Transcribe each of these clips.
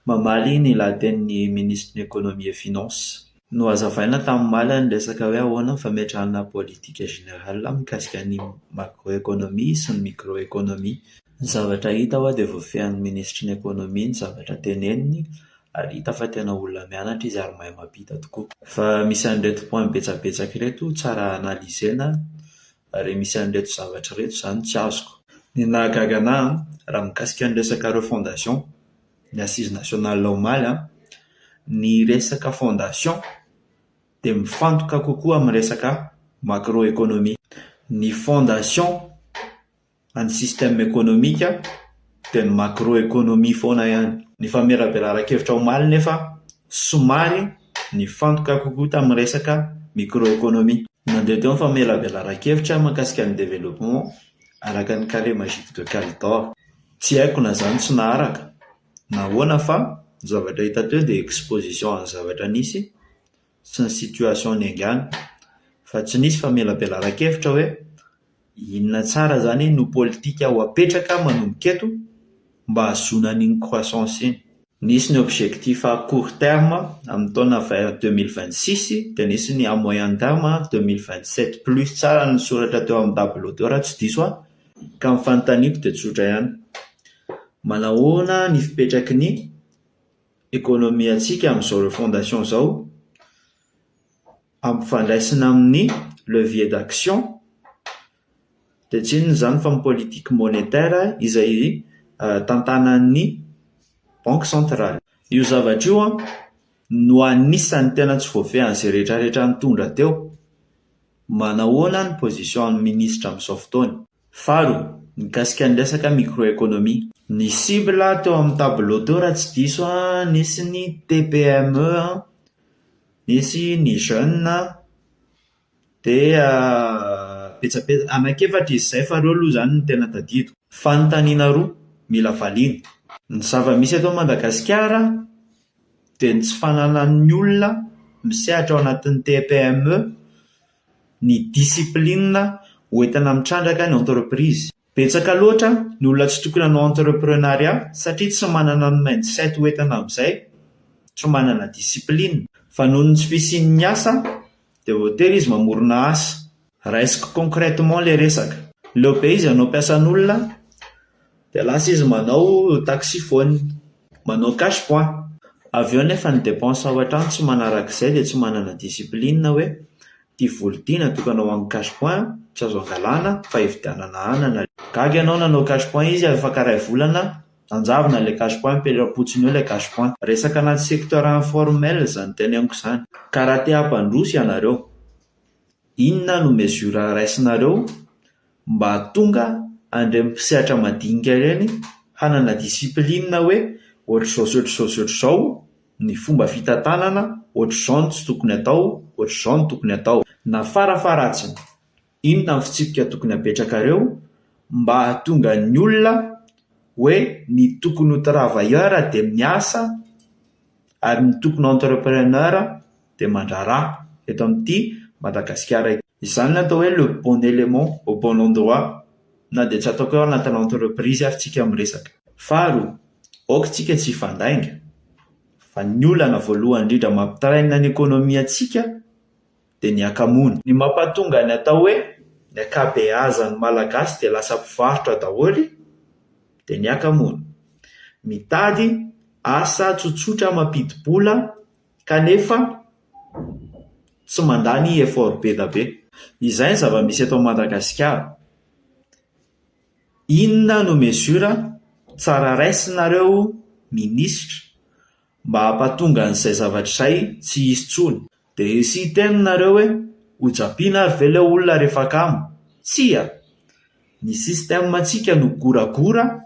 Mamaly ny lahatenin'ny minisitry ny Économie et Finance. Nohazavaina tamin'ny omaly ny resaka hoe ahoana ny fametrahana politique générale mikasika ny macroéconomie sy ny microéconomie. Ny zavatra hita hoa dia voafehin'ny minisitry ny Économie ny zavatra teneniny ary hita fa tena olona mianatra izy ary mahay mampita tokoa. Fa misy an'ireto point betsabetsaka ireto tsara analyser-na ary misy an'ireto zavatra ireto izany tsy azoko. Ny nahagaga anà raha mikasika ny resaka refondation, ny assise nationale omaly an, ny resaka fondation dia mifantoka kokoa amin'ny resaka macroéconomie. Ny fondation an'ny système économique dia ny macroéconomie foana ihany. Ny famelabelaran-kevitra omaly nefa somary nifantoka kokoa tamin'ny resaka microéconomie. Nandeha teo ny famelabelaran-kevitra mahakasika ny développement araka ny carré magique de Kaldor. Tsy haiko na izaho no tsy naharaka na ahoana fa ny zavatra hita teo dia exposition an'ny zavatra nisy sy ny situation niaingàna fa tsy nisy famelabelaran-kevitra hoe inona tsara izany no politika ho apetraka manomboka eto mba hahazoana an'iny croissance iny. Nisy ny objectif à court terme amin'ny taona 2026 dia nisy ny à moyen terme 2027 plus tsara ny soratra teo amin'ny tableau teo raha tsy diso aho. Ka ny fanontaniako dia tsotra ihany, manahoana ny fipetraky ny ekonomiantsika amin'izao refondation izao ampifandraisina amin'ny levier d'action dia tsy inona izany fa ny politique monétaire izay tantanan'ny banque centrale. Io zavatra io no anisan'ny tena tsy voafehin'izay rehetra rehetra nitondra teo. Manahoana ny position an'ny minisitra amin'izao fotoana? Faharoa, mikasika ny resaka microéconomie. Ny cible teo amin'ny tableau teo raha tsy diso aho, nisy ny TPME, nisy ny jeunes, dia betsabetsaka, anankiefatra izy izay fa ireo aloha izany no tena tadidiko. Fanontaniana roa mila valiana. Ny zava-misy eto Madagasikara dia ny tsy fananan'ny olona misehatra ao anatin'ny TPME ny discipline hoentina mitrandraka ny entreprise. Betsaka loatra ny olona tsy tokony hanao entreprenariat satria tsy manana ny mindset hoentina amin'izay, tsy manana discipline. Fa noho ny tsy fisian'ny asa dia voatery izy mamorona asa. Raisiko concrètement ilay resaka. Leo be izy hanao mpiasan'olona dia lasa izy manao taxiphone, manao cash point. Avy eo nefa ny dépense ao an-trano tsy manaraka izay dia tsy manana discipline hoe ity vola ity natokana ho an'ny cash point tsy azo angalana fa hividianana anana. Gaga ianao nanao cash point izy afaka iray volana nanjavona ilay cash point mipetra-potsiny eo ilay cash point. Resaka anaty secteur informel izany teneniko izany. Ka raha te hampandroso ianareo, inona no mesure raisinareo mba hahatonga an'ireny mpisehatra madinika ireny hanana discipline hoe ohatr'izao sy ohatr'izao sy ohatr'izao ny fomba fitantanana, ohatr'izao no tsy tokony atao, ohatr'izao no tokony atao. Na farafaharatsiny, inona ny fitsipika tokony hapetrakareo mba hahatonga ny olona hoe ny tokony ho travailleur dia miasa ary ny tokony ho entrepreneur dia mandraharaha eto amin'ity Madagasikara ity. Izany no atao hoe le bon élément au bon endroit na dia tsy ataoko hoe ao anatina entreprise ary tsika miresaka. Faharoa, aoka tsika tsy hifandainga fa ny olana voalohany indrindra mampitaraina ny ekonomiantsika dia ny hakamoana. Ny mampatonga ny atao hoe ny ankabeazan'ny Malagasy dia lasa mpivarotra daholo dia ny hakamoana. Mitady asa tsotsotra mampidi-bola kanefa tsy mandany effort be da be. Izay ny zava-misy eto Madagasikara. Inona no mesure tsara raisinareo minisitra mba hampatonga an'izay zavatra izay tsy hisy intsony? Dia hisy hiteny nareo hoe hojapiana ary ve ilay olona rehefa kamo? Tsia! Ny système-ntsika no goragora,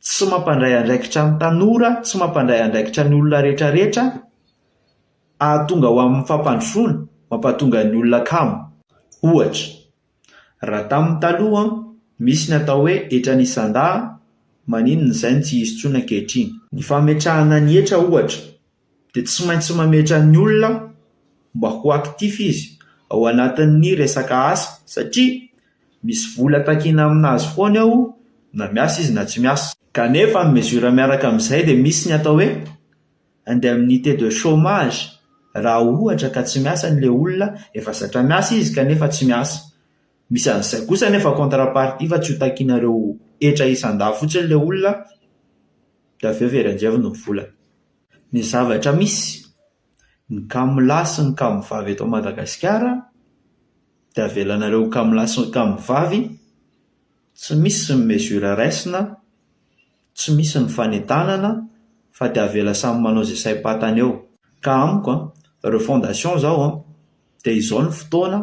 tsy mampandray andraikitra ny tanora, tsy mampandray andraikitra ny olona rehetrarehetra hahatonga ho amin'ny fampandrosoana, mampatonga ny olona kamo. Ohatra, raha tamin'ny taloha misy ny atao hoe hetran'isandahy, maninona izay no tsy hisy intsony ankehitriny? Ny fametrahana ny hetra ohatra dia tsy maintsy mametra ny olona mba ho actif izy ao anatin'ny resaka asa satria misy vola takiana aminazy foana eo na miasa izy na tsy miasa. Kanefa ny mesure miaraka amin'izay dia misy ny atao hoe indemnité de chômage raha ohatra ka tsy miasa ilay olona, efa zatra miasa izy kanefa tsy miasa. Misy an'izay kosa anefa contrepartie fa tsy ho takianareo hetra isan-dahy fotsiny ilay olona dia avy eo very an-jevony ny volany. Ny zavatra misy, ny kamo lahy sy ny kamo vavy eto Madagasikara dia avelanareo ho kamo lahy sy kamo vavy, tsy misy ny mesure raisina, tsy misy ny fanentanana fa dia avela samy manao izay saim-patany eo. Ka amiko an, refondation izao an, dia izao no fotoana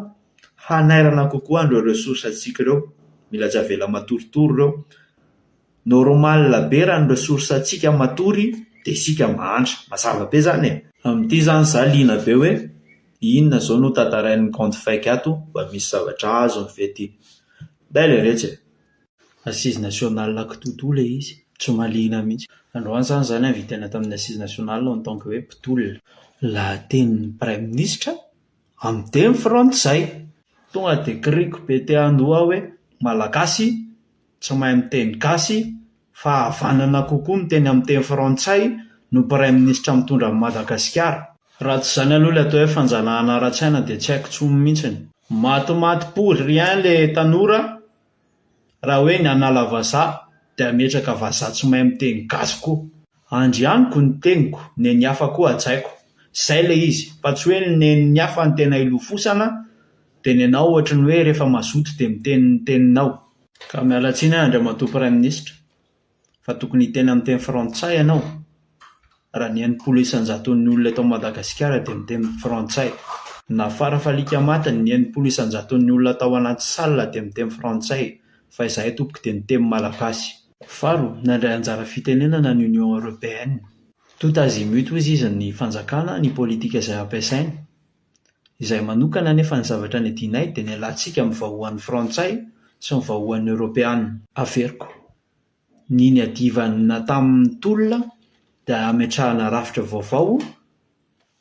hanairana kokoa an'ireo ressources antsika ireo, mila tsy avela matoritory ireo. Normal be raha ny ressources antsika matory dia isika mahantra, mazava be izany e! Amin'ity izany za liana be hoe inona izao no tantarain'ny compte fake ato mba misy zavatra azony ve ty? Nday leretsy e! Assise nationale kitoatoa ilay izy, tsy mahaliana mihitsy. Androany izany izaho ni-inviter-na tamin'ny assise nationale en tant que hoe mpitolona. Lahatenin'ny praiminisitra amin'ny teny frantsay. Tonga dia kiriko be te handoa aho hoe Malagasy tsy mahay miteny gasy fa havanana kokoa miteny amin'ny teny frantsay no praiminisitra mitondra an'i Madagasikara. Raha tsy izany aloha ilay atao hoe fanjanahana ara-tsaina dia tsy haiko intsony mihitsiny. Matimaty pour rien le tanora raha hoe ny hanala vazaha dia hametraka vazaha tsy mahay miteny gasy koa. Andrianiko ny teniko, nen'ny hafa koa hajaiko. Zay le izy, fa tsy hoe ny nen'ny hafa no tena ilofosana dia ny anao ohatry ny hoe rehefa mazoto dia miteny ny teninao. Ka miala tsiny aho Andriamatoa Praiminisitra fa tokony hiteny amin'ny teny frantsay ianao, raha ny 60 isan-jaton'ny olona eto Madagasikara dia miteny frantsay. Na farafalika matiny ny 60 isan-jaton'ny olona tao anaty salle dia miteny frantsay fa izahay tompoko dia miteny malagasy. Faharoa, nandray anjara fitenenana ny Union Européenne. Tout azimut hozy izy ny fanjakana, ny politika izay ampiasainy. Izay manokana anefa ny zavatra niadianay dia ny hialantsika amin'ny vahoan'ny frantsay sy ny vahoan'ny eoropeana. Averiko, ny niadivana tamin'ny tolona dia hametrahana rafitra vaovao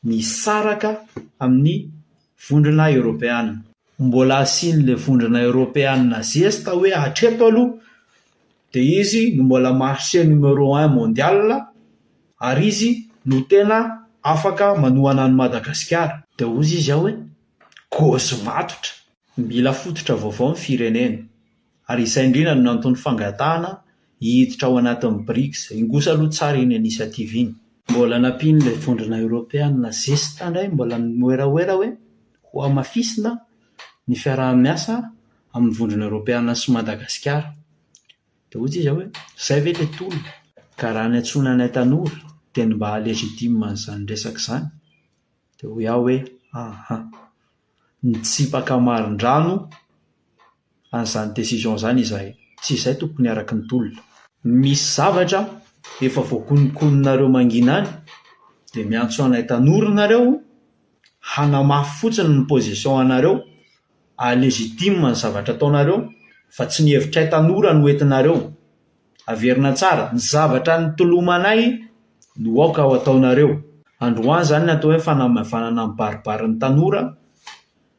misaraka amin'ny vondrona eoropeana. Mbola asian'ilay vondrona eoropeana zesta hoe hatreto aloha dia izy no mbola marché numéro un mondial ary izy no tena afaka manohana an'i Madagasikara. Dia hozy izy ao hoe, gôzy matotra! Mila fototra vaovao ny firenena. Ary izay indrindra no anton'ny fangatahana hiditra ao anatin'ny Brics. Iny kosa aloha tsara iny initiative iny. Mbola nampian'ilay vondrona eoropeanina zesta indray mbola mioeraoera hoe ho hamafisina ny fiaraha-miasa amin'ny vondrona eoropeanina sy Madagasikara. Dia hoy izy hoe, izay ve ilay tolona? Ka raha ny antsoina anay tanora dia ny mba haha-legitime an'izany resaka izany dia hoy aho hoe, aha. Nitsipaka marindrano an'izany décision izany izahay. Tsy izay tompoko niaraky ny tolona. Misy zavatra efa voakononkononareo mangina any dia miantso anay tanora nareo hanamafy fotsiny ny position anareo haha légitime ny zavatra ataonareo fa tsy ny hevitray tanora no entinareo. Averina tsara, ny zavatra nitolomanay no aoka ho ataonareo. Androany izany ny atao hoe fanamaivanana mibaribary ny tanora,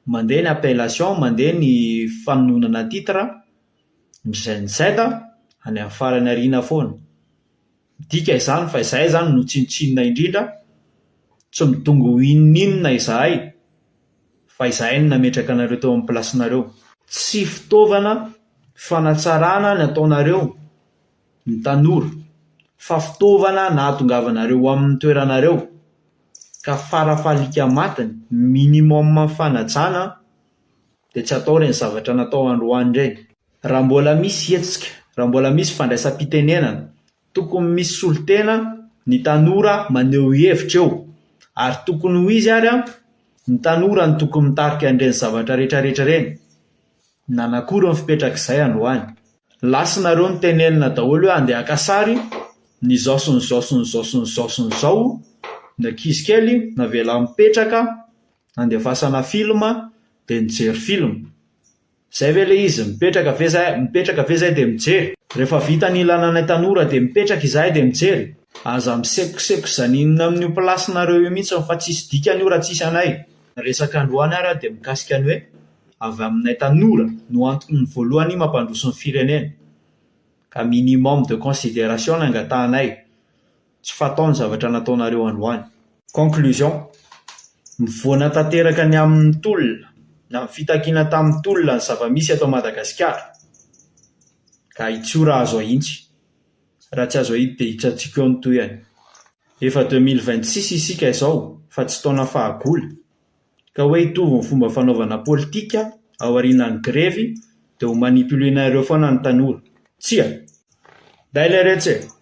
mandeha ny appellation, mandeha ny fanononana titre, ny Gen Z any amin'ny farany aoriana foana. Midika izany fa izahay izany no tsinontsinona indrindra, tsy midongy ho inon'inona izahay fa izahay no nametraka anareo teo amin'ny place-nareo. Tsy fitaovana fanatsarana ny ataonareo ny tanora fa fitaovana nahatongavanareo ho amin'ny toeranareo ka farafalika matiny, minimum fanajana dia tsy atao ireny zavatra natao androany ireny. Raha mbola misy hetsika, raha mbola misy fandraisam-pitenenana, tokony misy solontena ny tanora maneho hevitra eo ary tokony ho izy ary ny tanora no tokony mitarika an'ireny zavatra rehetrarehetra ireny. Nanakory ny fipetrak'izay androany. Lasa nareo nitenenina daholo hoe andeha haka sary, ny zao sy ny zao sy ny zao sy ny zao sy ny zao, ny ankizy kely navela mipetraka nandefasana film dia nijery film. Zay ve le izy? Mipetraka ve zay, mipetraka ve zay dia mijery? Rehefa vita ny ilana anay tanora dia mipetraka izahay dia mijery? Aza misekoseko zaninona amin'io place nareo io mihitsy fa tsisy dikany io raha tsisy anay. Ny resaka androany ary dia mikasika ny hoe avy aminay tanora no antony voalohany mampandroso ny firenena. Ka minimum de considération no angatahanay. Tsy fatao ny zavatra nataonareo androany. Conclusion, Mivoana tanteraka ny amin'ny tolona na ny fitakiana tamin'ny tolona ny zava-misy eto Madagasikara. Ka ahitsio raha azo ahintsy. Raha tsy azo ahidy dia hitsantsika eo ny tohiny. Efa 2026 isika izao fa tsy taona fahagola. Ka hoe hitovy ny fomba fanaovana politika aorianan'ny grevy dia ho manipuler-nareo foana ny tanora. Tsia! Dai leretsy e!